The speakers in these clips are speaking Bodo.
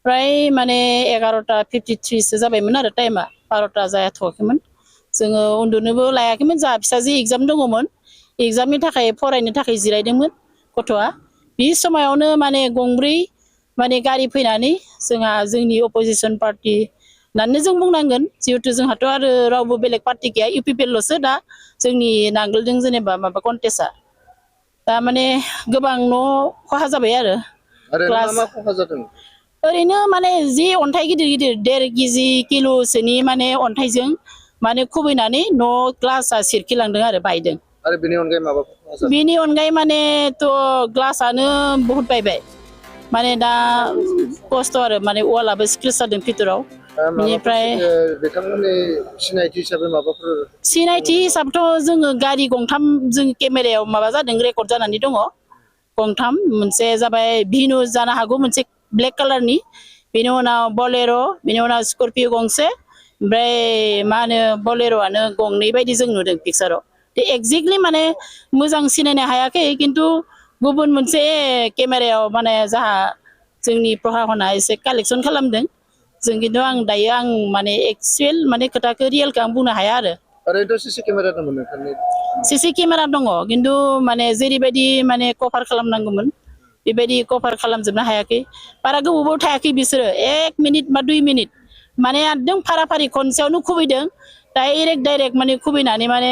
प्राय माने 11:53 सो जाबायमोन आरो टाइमा 12टा जायाथ'वाखैमोन जोङो उन्दुनोबो लायाखैमोन जा फिसाजो एग्जाम दङमोन एग्जामनि थाखाय फरायनो थाखाय जिरायदोंमोन गथ'आ बे समायावनो माने गंब्रै माने गारि फैनानै जोंहा जोंनि अपोजिशन पार्टी होननानै जों बुंनांगोन जिहेतु जोंहाथ' आरो रावबो बेलेग पार्टी गैया इउपिपिएलल'सो दा जोंनि नांगोलजों जेनेबा माबा कन्टेस्टआ दा माने गोबां न' खहा जाबाय आरो मा मा खहा जादों ओरैनो माने जि अन्थाइ गिदिर गिदिर 1.5 केजि किल'सोनि माने अन्थाइजों माने खुबैनानै न' ग्लासआ सिरखिलांदों आरो बायदों आरो बेनि अनगायै माबाफोर खहा जादों बेनि अनगायै माने थ' ग्लासआनो बहुत बायबाय माने दा खस्थ' आरो माने वालाबो स्क्रेच जादों भितराव बेनिफ्राय बिथांमोननि सिनायथि हिसाबै माबाफोर सिनायथि हिसाबथ' जोङो गारि गंथाम जों केमेरायाव माबा जादों रेकर्ड जानानै दङ गंथाम मोनसे जाबाय भिनु जानो हागौ मोनसे ब्लेक कालारनि बेनि उनाव बलेर' बेनि उनाव स्कर्पिय' गंसे ओमफ्राय मा होनो बलेर'आनो गंनै बायदि जों नुदों पिक्साराव एक्जेक्टलि माने मोजां सिनायनो हायाखै खिन्थु गुबुन मोनसे केमेरायाव माने जाहा जोंनि प्रशासना एसे कालेक्सन खालामदों जों खिन्थु आं दायो आं माने एक्चुएल माने खोथाखौ रियेलखौ आं बुंनो हाया आरो ओरैनोथ' सीसी केमेरा दंमोन नोंथांनि सीसी केमेरा दङ खिन्थु माने जेरैबायदि माने कभार खालामनांगौमोन बेबायदि कभार खालामजोबनो हायाखै बारा गोबावबो थायाखै बिसोरो 1 मिनिट बा 2 मिनिट माने एकदम फाराफारि खनसेयावनो खुबैदों डाइरेक्ट माने खुबैनानै माने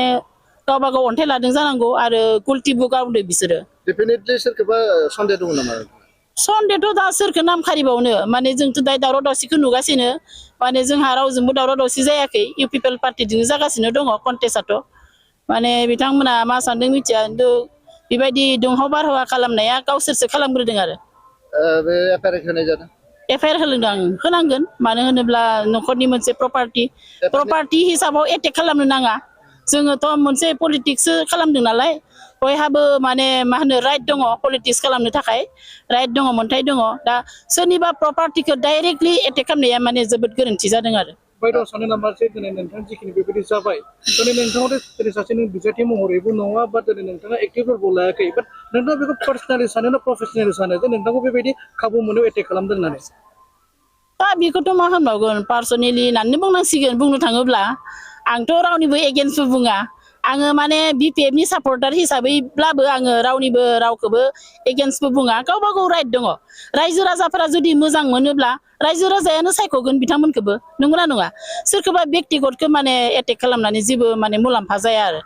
गावबा गाव अन्थाइ लादों जानांगौ आरो गुलटिबो गावदों बिसोरो डेफिनेटलि सोरखौबा सन्देह दङ नामा सन्देहथ' दा सोरखौ नाम खारिबावनो माने जोंथ' दा दावराव दावसिखौ नुगासिनो माने जोंहा रावजोंबो दावराव दावसि जायाखै इउपिपिएल पार्टीजों जागासिनो दङ कन्टेस्टआथ' माने बिथांमोना मा सानदों मिथिया खिन्थु बेबायदि दुंहाव बारहावा खालामनाया गावसोरसो खालामग्रोदों आरो बे एफआइआर होनाय जादों एफआइआर होलोंदों आं होनांगोन मानो होनोब्ला न'खरनि मोनसे प्रपार्टी हिसाबाव एटेक खालामनो नाङा जोङोथ' मोनसे पलिटिक्स खालामदों नालाय बयहाबो माने मा होनो राइट दङ पलिटिक्स खालामनो थाखाय राइट दङ मोन्थाय दङ दा सोरनिबा प्रपार्टीखौ डाइरेक्टलि एटेक खालामनाया माने जोबोद गोरोन्थि जादों आरो बायद'आव सानो नामा जे दिनै नोंथां जिखिनि बेबायदि जाबाय दिनै नोंथाङा दिनै सासे बिजाथि महरैबो नङा बा दिनै नोंथाङा एक्टिभ रलबो लायाखै बाट नोंथाङा बेखौ पार्सनेलि सानो ना प्रफेसनेलि सानो जे नोंथांखौ बेबायदि खाबु मोनो एटेक खालामदों होननानै दा बेखौथ' मा होनबावगोन पार्सनेलि होननानै बुंनांसिगोन बुंनो थाङोब्ला आंथ' रावनिबो एगेन्स्टबो बुङा आङो माने बिपिएफनि सापर्टार हिसाबैब्लाबो आङो रावनिबो रावखौबो एगेन्स्टबो बुङा गावबा गाव राइट दङ रायजो राजाफोरा जुदि मोजां मोनोब्ला रायजो राजायानो सायख'गोन बिथांमोनखौबो नंगौना नङा सोरखौबा बेक्तिगतखौ माने एटेक खालामनानै जेबो माने मुलाम्फा जाया आरो